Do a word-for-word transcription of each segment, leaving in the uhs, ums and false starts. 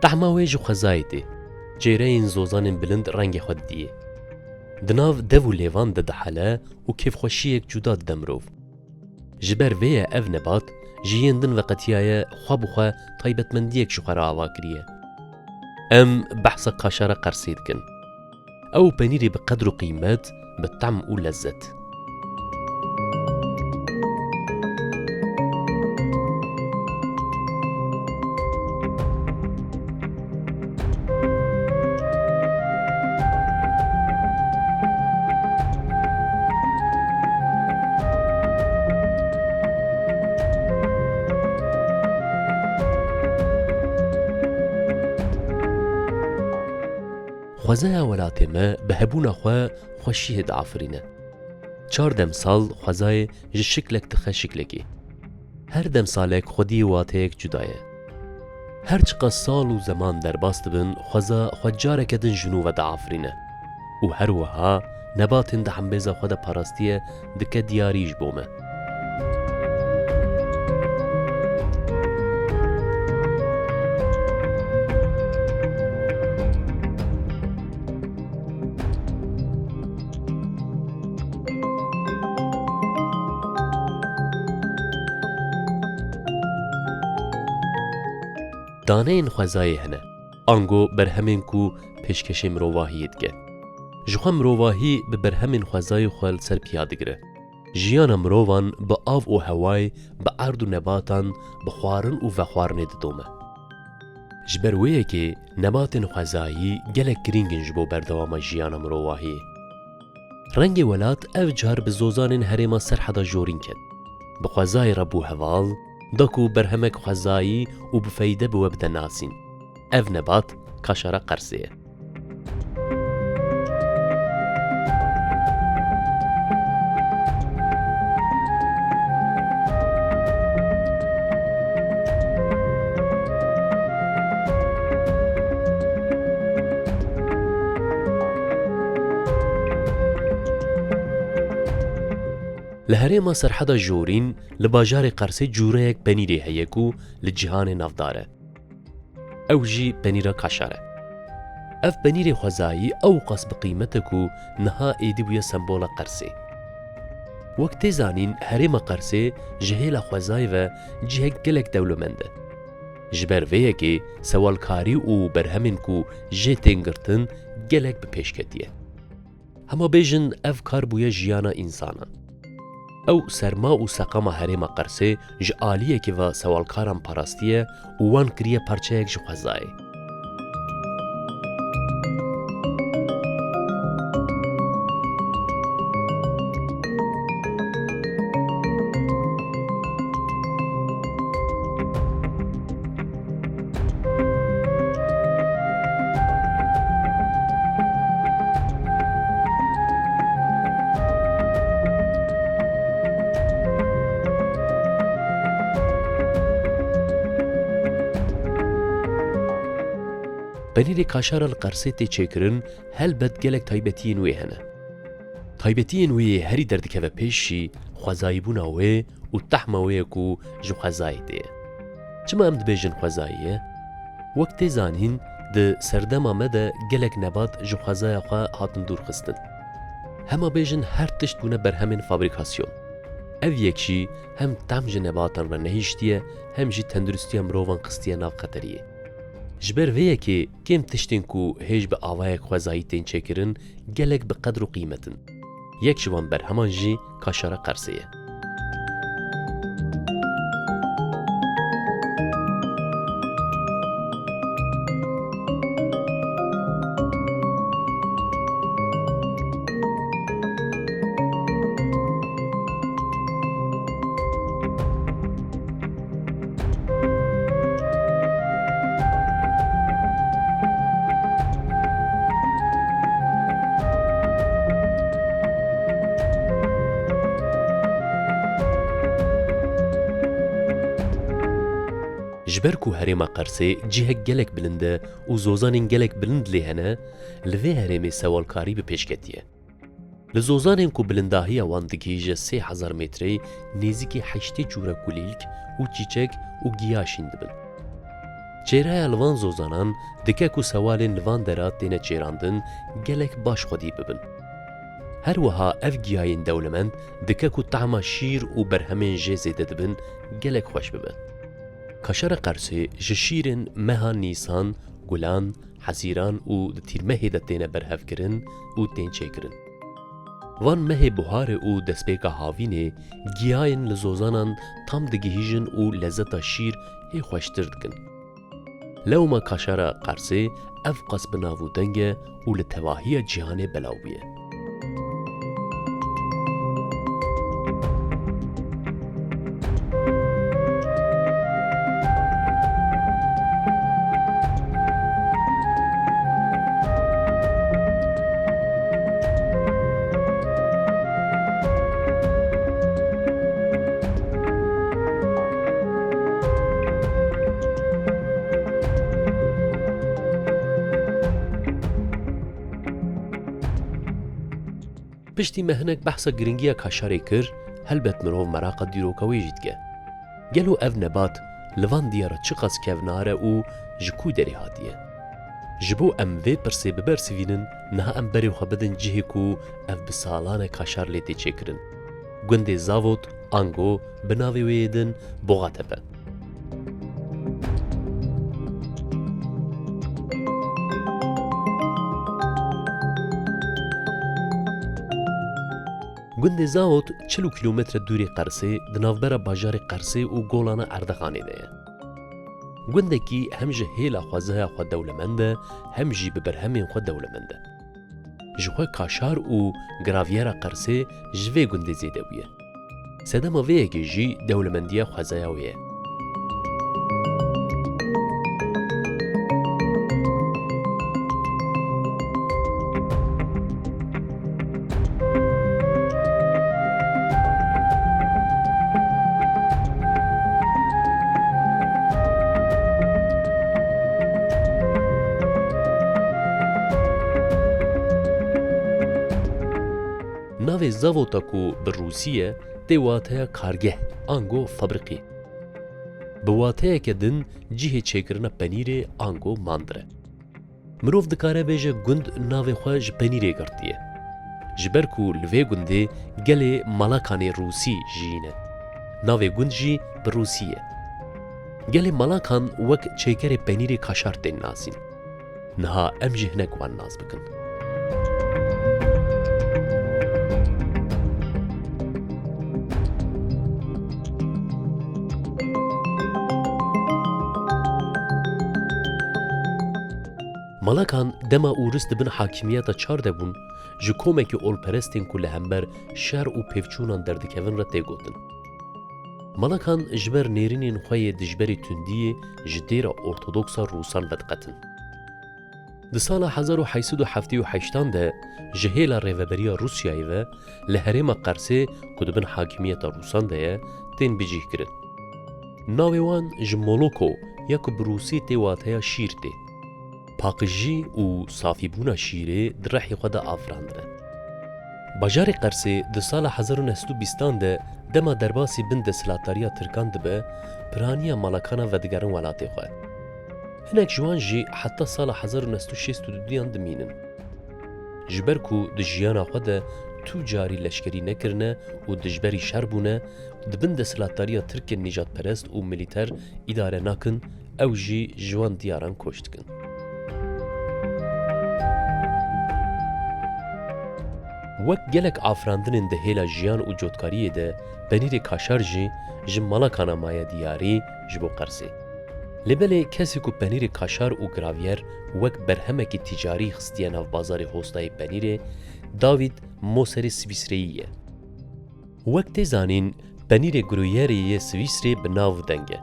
Tehma wê ji xwezayê tê. Çêreyên zozanên bilind rengê xwe didiyê. Di nav dev û lêvan de dihele û kêfxweşiyek cuda dide mirov. Ji ber vê ye ev nebat ji yên din veqetiyaye xwe bi xwe taybetmendiyek ji xwe re ava kiriye. Em behsa kaşara Qersê dikin. Ew penîrê bi qedr û qîmet, bi tehm û lezzet. Xwezaya welatê me bi hebûna xwe xweşiyê diafirîne. Çar demsal xwezayê ji şiklek dixe şiklekê. Her demsalek xwediyê wateyek cuda ye. Her çiqas sal û zeman derbas dibin, xweza xwe careke din ji nû ve diafirîne û her wiha nebatên di hembêza xwe de parastiye dike diyarî ji bo me. Daneyên xwezayê hene, ango berhemên ku pêşkêşê mirovahiyê dike. Jixwe mirovahî bi berhemên xwezayê xwe li ser piya digire. Jiyana mirovan bi av û hewayê, bi erd û nebatan, bi xwarin û vexwarinê didome. Ji ber wê yekê nebatên xwezayî gelek girîng in ji bo berdewama jiyana mirovahiyê. Rengê welat ev car bi zozanên herêma Serheda Jorîn ket. Bi xwezayê re bû heval, da ku berhemek xwezayî û bi feyde bi we bide nasîn. Ev nebat kaşara Qersê ye. Li herêma Serheda Jorîn, li bajarê Qersê cûreyek penîrê heye ku li cîhanê navdar e. Ew jî penîra kaşar e. Ev penîrê xwezayî ewqas bi qîmet e ku niha êdî bûye sembola Qersê. Wek tê zanîn, herêma Qersê ji hêla xwezayê ve cihek gelek dewlemend e. Ji ber vê yekê sewalkarî û berhemên ku jê tên girtin gelek bi pêş ketiye. Hema bêjin ev kar bûye jiyana însanan. Ew serma û seqama herêma Qersê ji aliyekê ve sewalkaran parastiye û wan kiriye parçeyek ji xwezayê. Penîrê kaşara li Qersê tê çêkirin, helbet gelek taybetiyên wê hene. Taybetiyên wê yê herî derdikeve pêş jî xwezayîbûna wê û tehma wê ye ku ji xwezayê tê ye. Çima em dibêjin xwezayî ye? Wek tê zanîn, di serdema me de gelek nebat ji xwezaya xwe hatin dûr xistin. Hema bêjin her tişt bûne berhemên fabrîkasyon. Ev yek jî hem tehm ji nebatan re nehiştiye, hem jî tenduristiya mirovan xistiye nav xeteriyê. Ji ber vê yekê kêm tiştên ku hêj bi avayek xwezayî tên çêkirin, gelek bi qedr û qîmet in. Yek ji wan berheman jî kaşara Qersê ye. Ji ber ku herêma Qersê cihek gelek bilind e û zozanên gelek bilind lê hene, li vê herêmê sewalkarî bi pêş ketiye. Li zozanên ku bilindahiya wan digihîje sê hezar metreyê, nêzîkî heştê cûre kulîlk û çîçek û giya şîn dibin. Çêraya li van zozanan dike ku sewalên li van dera têne çêrandin gelek baş xwedî bibin. Her wiha ev giyayên dewlemend dike ku tahma şîr û berhemên jê zêde dibin gelek xweş bibe. Kaşara Qersê ji şîrên meha Nîsan, Gulan, Hezîran û di Tîrmehê de têne berhevkirin û tên çêkirin. Van mehê buharê û destpêka havînê giyayên li zozanan tam digihîjin û lezeta şîr hê xweştir dikin. Lewma kaşara Qersê ev qas bi nav û deng e û li tevahiya cîhanê belav bûye. Piştî me hinek behsa giringiya kaşarê kir, helbet mirov meraqa dîroka wê jî dike. Gelo ev nebat li van diyara çiqas kevnar e û ji ku derê hatiye? Ji bo em vê pirsê bibersivînin, niha em berê xwe bidin cihê ku ev bi salan e kaşar lê tê çêkirin. Gundê Zavot, ango bi navê wê yê din Boxatepe. Gundê Zawot çil û kîlometre dûrê Qersê, di navbera bajarê Qersê û golana Erdexanê de ye. Gundekî hem ji hêla xwezaya xwe dewlemend e, hem jî bi berhemên xwe dewlemend e. Ji xwe kaşar û graviyera Qersê ji vê gundê zêde bûye. Sedema vê yekê jî dewlemendiya xwezaya wê ye. Navê zavota ku bi rûsî ye, tê wateya kargeh, ango fabrîqî. Bi wateyeke din cihê çêkirina penîrê ango mandir e. Mirov dikare bêje gund navê xwe ji penîrê girtiye. Ji ber ku li vê gundê gelê Malakanê rûsî jiyîne. Navê gund jî bi rûsî ye. Gelê Malakan wek çêkerê penîrê kaşar tên nasîn. Niha em jî hinek wan nas bikin. Malakan dema Ûris di bin hakimiyeta çar de bûn, ji komekî olperestên ku li hember şer û pevçûnan derdikevin re tê gotin. Malakan ji ber nêrînên xwe yê dijberê tundiyê ji dêra ortodoksa Rûsan vediqetin. Di sala hezar û heyt sed û heftê û heştan de ji hêla rêveberiya Rûsyayê ve li herêma Qersê ku di bin hakimiyeta Rûsan de ye, tên bicihkirin. Navê wan ji Moloko ya ku bi rûsî tê wateya şîr tê. Paqijî û safîbûna şîrê di rehê xwe de afirandine. Bajarê Qersê di sala hezar û neh sed û bîstan de dema derbasî bin desthilatdariya Tirkan dibe, piraniya malakana vedigerin welatê xwe. Hinek ji wan jî heta sala hezar û neh sed û şêst û duduyan dimînin. Ji ber ku di jiyana xwe de tu carî leşkerî nekirine û dijberî şer bûne, di bin desthilatdariya Tirkên nîjadperest û milîter îdare nakin, ew jî ji wan diyaran koç dikin. Wek gelek afirandinên di hêla jiyan û cotkariyê de, Penîrê Kaşar jî ji malakana maye diyarî ji bo Qersê. Lê belê kesê ku Penîrê Kaşar û Gravyer wek berhemekî tîcarî xistiye nav bazarê hostayê penîrê, David Moserê Swîsreyî ye. Wek tê zanîn, penîrê Gruyerê yê Swîsrê bi nav û deng e.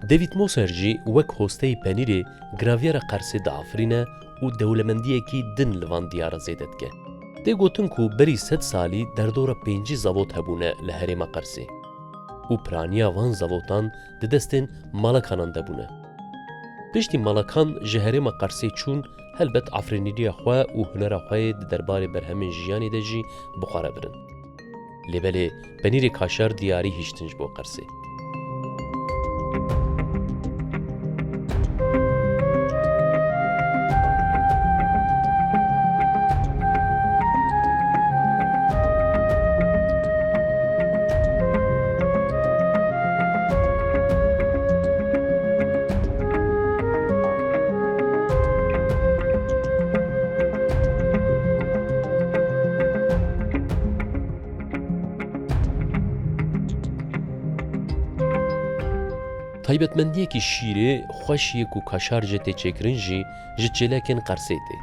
David Moser jî wek hosteyê penîrê Gravyera Qersê diafirîne û dewlemendiyekî din li van diyara zêde dike. Tê gotin ku berî sed salî derdora pêncî zavot hebûne li herêma Qersê û piraniya van zavotan di destên malakanan de bûne. Piştî malakan ji herêma Qersê çûn, helbet afirînîriya xwe û hunera xwe yê di derbarê berhemên jiyanê de jî bi xwe re birin. Lê belê penîrê kaşar diyarî hiştin ji bo Qersê. Taybetmendiyekî şîrê xweş yê ku kaşar jê tê çêkirin jî ji çêlekên Qersê tê.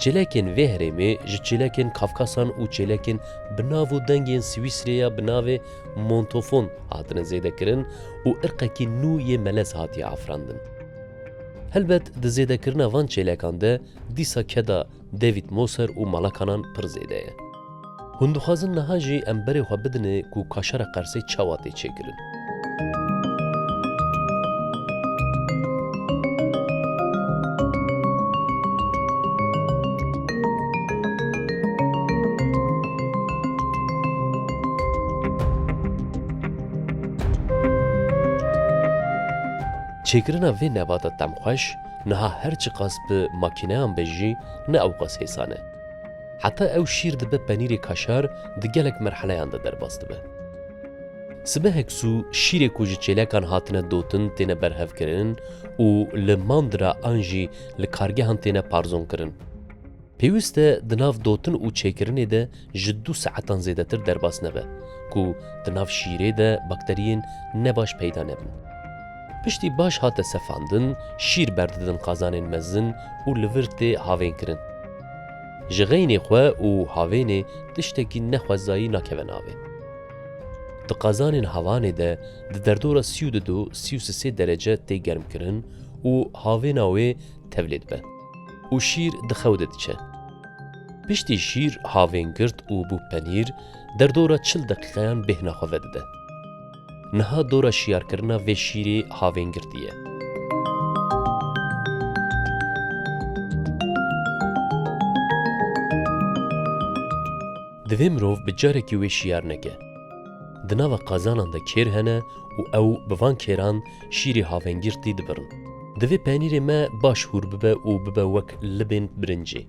Çêlekên vê herêmê ji çêlekên Kafkasan û çêlekên bi nav û dengên Swîsrê ya bi navê Montofon hatine zêdekirin û irqekî nû yê melez hatiye afirandin. Helbet di zêdekirina van çêlekan de dîsa keda David Moser û malakanan pir zêde ye. Hûn dixwazin niha jî em berê xwe bidinê ku kaşara Qersê çawa tê çêkirin? Çêkirina vê nebata temxweş niha her çiqas bi makîneyan be jî ne ewqas hêsan e. Heta ew şîr dibe penîrê kaşar di gelek merheleyan de derbas dibe. Sibehek zû şîrê ku ji çêlekan hatine dotin têne berhevkirin û li mandra an jî li kargehan têne parzonkirin. Pêwîst e di nav dotin û çêkirinê de ji du saetan zêdetir derbas nebe, ku di nav şîrê de bakteriyên nebaş peyda nebin. Piştî baş hate sefandin, şîr berdidin qazanên mezin û li vir tê havênkirin. Ji xeynê xwe û havênê tiştekî nexwezayî nakeve navê. Di qazanên havanê de di derdora sî û du, sî û sê derece tê germkirin û havêna wê tevlê dibe û şîr di xew de diçe. Piştî şîr havên girt û bû penîr, derdora çil deqîqeyan bêhna xwe vedide. Niha dora şiyarkirina vê şîrê havên girtî ye. Divê mirov bi carekî wê şiyar neke. Di nava qazanan de kêr hene û ew bi van kêran şîrê havêngirtî dibirin. Divê penîrê me baş hûr bibe û bibe wek libên birincê.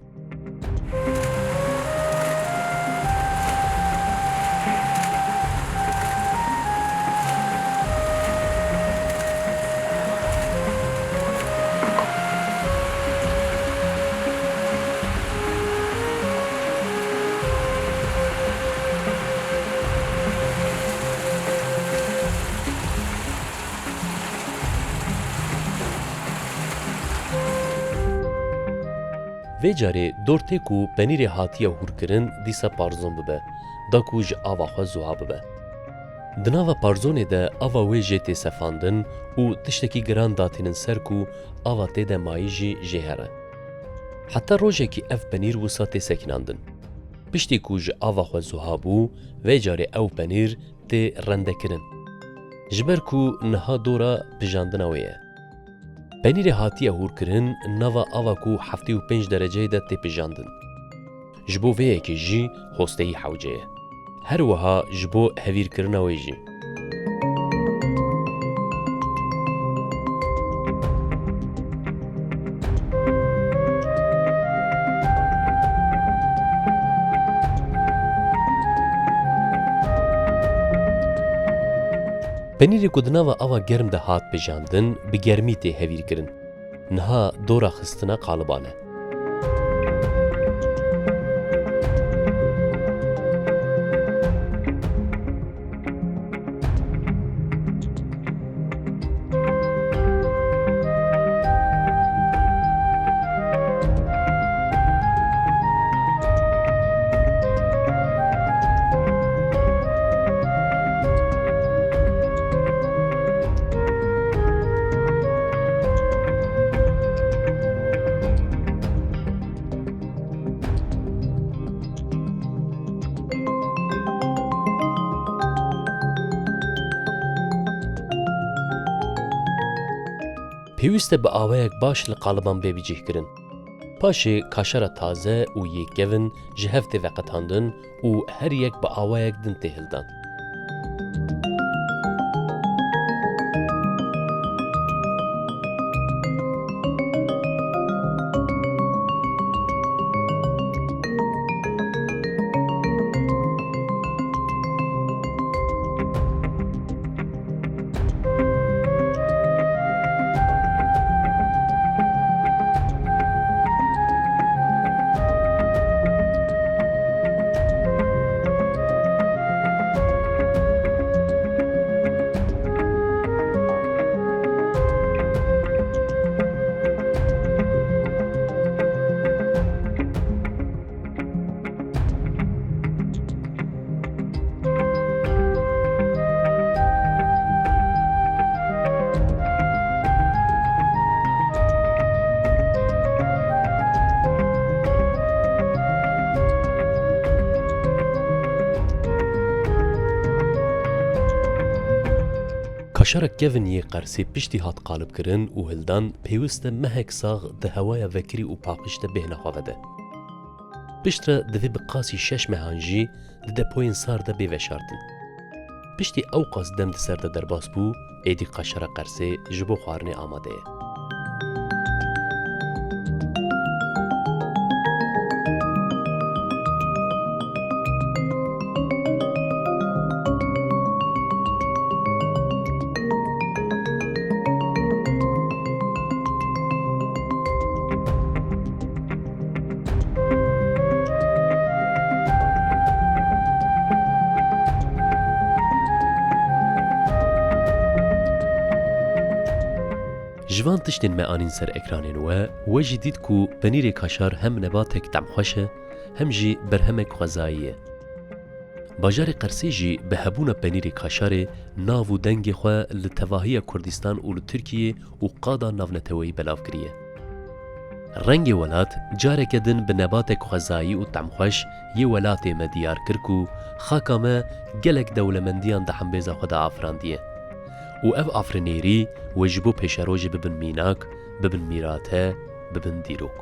Vê carê dortê ku penîrê hatiye hûrkirin dîsa parzon bibe, da ku ji ava xwe zuha bibe. Di nava parzonê de ava wê jê tê sefandin û tiştekî giran datînin ser ku ava tê de mayî jî jê here. Heta rojekî ev penîr wisa tê sekinandin. Piştî ku ji ava xwe zuha bû, vê carê ew penîr tê rendekirin. Ji ber ku niha dora pijandina wê ye. Penîrê hatiye hûrkirin nava ava ku heftê û pênc dereceyê de tê pijandin. Ji bo vê yekê jî hosteyî hewce ye. Her wiha ji bo hevîrkirina wê jî. Penîrê ku di nava ava germ de hat pejandin, bi germî tê hevîrkirin. Niha dora xistina qaliban e. Pêwîst e bi awayek baş li qaliban bê bicihkirin. Paşê kaşara taze û yê kevin ji hev tê veqetandin û her yek bi awayek din tê hildan. Kaşara kevin yê Qersê piştî hat qalibkirin û hildan, pêwist e mehek sax di hewaya vekirî û paqij de bêhna xwe vede. Piştre divê bi qasî şeş mehan jî di depoyên sar de bê veşartin. Piştî ewqas dem di ser de derbas bû, êdî kaşara Qersê ji bo xwarinê amade ye. Ji van tiştên me anîn ser ekranên we, we jî dît ku penîrê kaşar hem nebatek temxweş e, hem jî berhemek xwezayî ye. Bajarê Qersê jî bi hebûna penîrê kaşarê nav û dengê xwe li tevahiya Kurdistan û li Tirkiyê û qada navneteweyî belav kiriye. Rengê welat careke din bi nebatek xwezayî û temxweş yê welatê me diyar kir ku xaka me gelek dewlemendiyan di hembêza xwe de afirandiye û ev afirînerî wê ji bo pêşerojê bibin mînak, bibin mîrate, bibin dîrok.